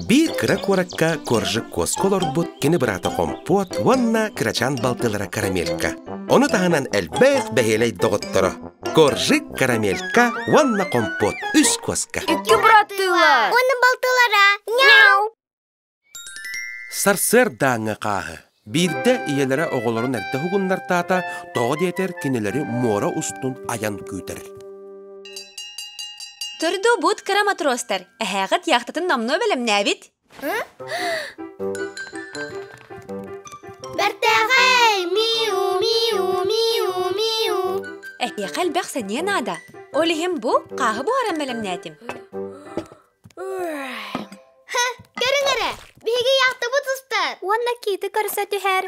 Биир кыра куоракка Коржик куоска олорбут кини быраата Хомпуот уонна кырачаан балтылара Карамелька. Ону таһынан элбэх бэһиэлэй доҕотторо Коржик, Карамелька уонна Хомпуот үс куоска. Икки быраттыылар. Уонна балтылара. Няу! Сарсыардааҥҥы хааһы. Биирдэ ийэлэрэ оҕолорун эрдэ уһугуннартаата, тоҕо диэтэр кинилэри муора устун айан күүтэр. Төрдүбут кыра матростар, эһээҕит яхтатын номнуо бэлэмнээбит. Бэртээхэй! Миу, миу, миу, миу. Эһиэхэ элбэх сэниэ наада. Ол иһин бу хааһы буһаран бэлэмнээтим. Көрүҥ эрэ, биһиги яхтабыт устар. Уонна киити көрсө түһэр.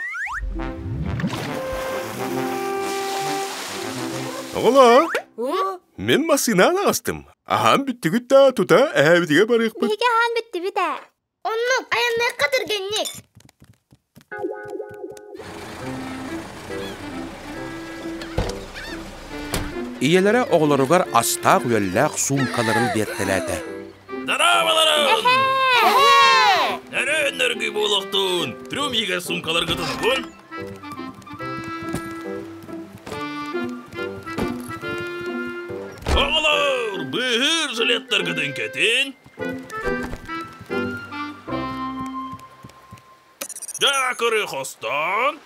Оҕолоор, мин массыынаан аҕыстым. Аһаан бүттүгүт да тута эһээбитигэр барыахпыт. Биһиги аһаан бүттүбүт ээ. Оннук, айанныахха түргэнник. Ийэлэрэ оҕолоругар астаах-үөллээх суумкаларын биэртэлээтэ. Дорооболорун! Өрөөннөргү буолуохтун! Трюм иһигэр суумкаларгытын угун. Оҕолор, быыһыыр жилеттаргытын кэтин. Дьаакыры хостоон.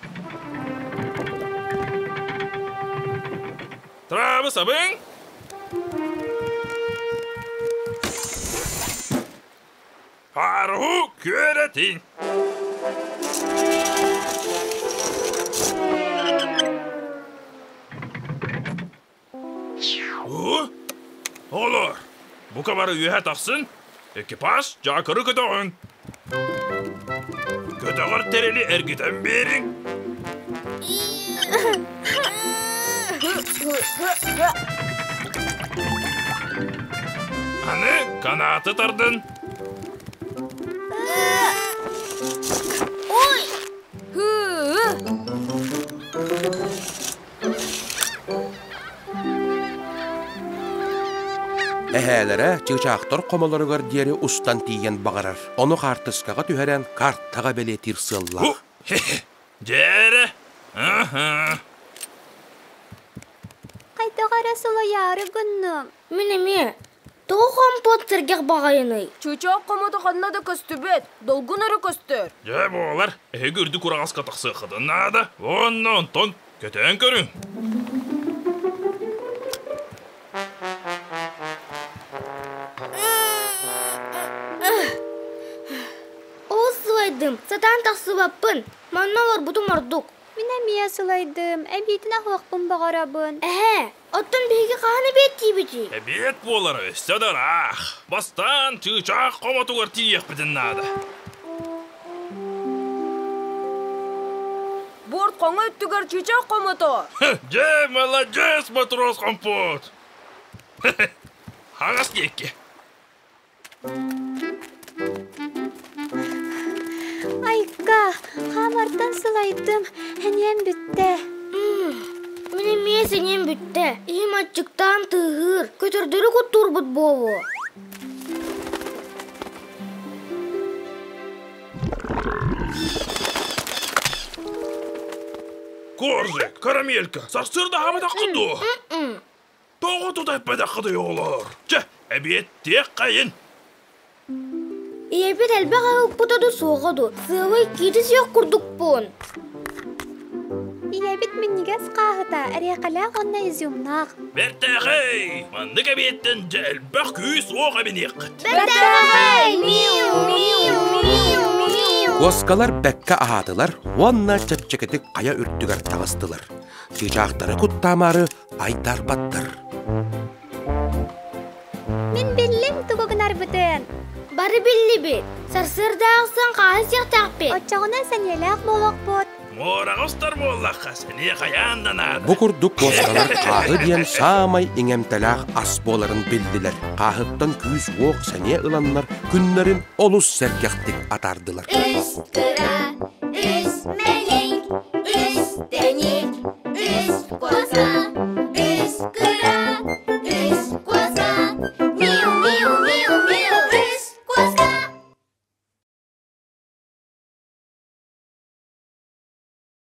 Травы сабыҥ. Паруһу күөрэтиҥ. Оҕолор, бука бары үөһэ тахсын, экипаж дьаакыры көтөҕүҥ. Көтөҕөр тэрили эргитэн биэриҥ. Аны канааты тардын. Ой! Эһээлэрэ чыычаахтар хомолоругар диэри устан тиийэн баҕарар. Ону хаартыскаҕа түһэрэн картаҕа бэлиэтиир сыаллаах. Дьээрэ! Аһа! Хайдах эрэ сылайаары гынным. Мин эмиэ. Тоҕо хомпуот сэргэх баҕайыный? Чыычаах хомото ханна да көстүбэт, долгун эрэ көстөр. Дьэ буолар, эһиги үрдүк ураҕаска тахсыаххытын наада. Уонна онтон көтөөн көрүҥ. Олус сылайдым, сатаан тахсыбаппын. Манна олорбутум ордук. Мин эмиэ сылайдым, эбиитин аһыахпын баҕарабын. Эһээ, оттон биһиги хаһан эбиэттиибитий? Эбиэт буолара өссө да ыраах. Бастаан чыычаах хомотугар тиийиэхпитин наада. Борт хоҥо өттүгэр чыычаах хомото. Дьэ, маладьыас, матрос хомпут! Хаҥас диэки. Айка, хаамартан сылайдым, эниэм бүттэ. Мин эмиэ сэниэм бүттэ. Иһим аччыктаан тыаһыыр, көтөрдөрү куттуурбут буолуо. Коржик, карамелька, сарсыарда аһаабатаххыт дуо? Тоҕо тута эппэтэххитий оҕолоор? Чэ, эбиэттиэх хайын. Ийэбит элбэх аһылыкпыта ду суоҕа ду, сыалай киитэ суох курдукпун. Ийэбит минньигэс хааһыта, эриэхэлээх уонна изюмнаах. Бэртээхэй! Маннык эбиэттэн дьэ элбэх күүс-уох эбиниэххит. Бэртээхэй! Миу, миу, миу, миу! Куоскалар бэккэ аһаатылар уонна чэпчэкитик хайа үрдүгэр таҕыстылар. Чыычаахтары куттаамаары айдарбаттар. Мин биллим тугу гынарбытын. Бары биллибит. Сарсыарда ахсын хааһы сиэхтээхпит. Оччоҕуна сэниэлээх буолуохпут. Муораҕа устар буоллахха, сэниэ хайаан да наада. Бу курдук куоскалар хааһы диэн саамай иҥэмтэлээх ас буоларын биллилэр. Хааһыттан күүс-уох сэниэ ыланнар күннэрин олус сэргэхтик атаардылар. Үс кыра, үс мэҥ.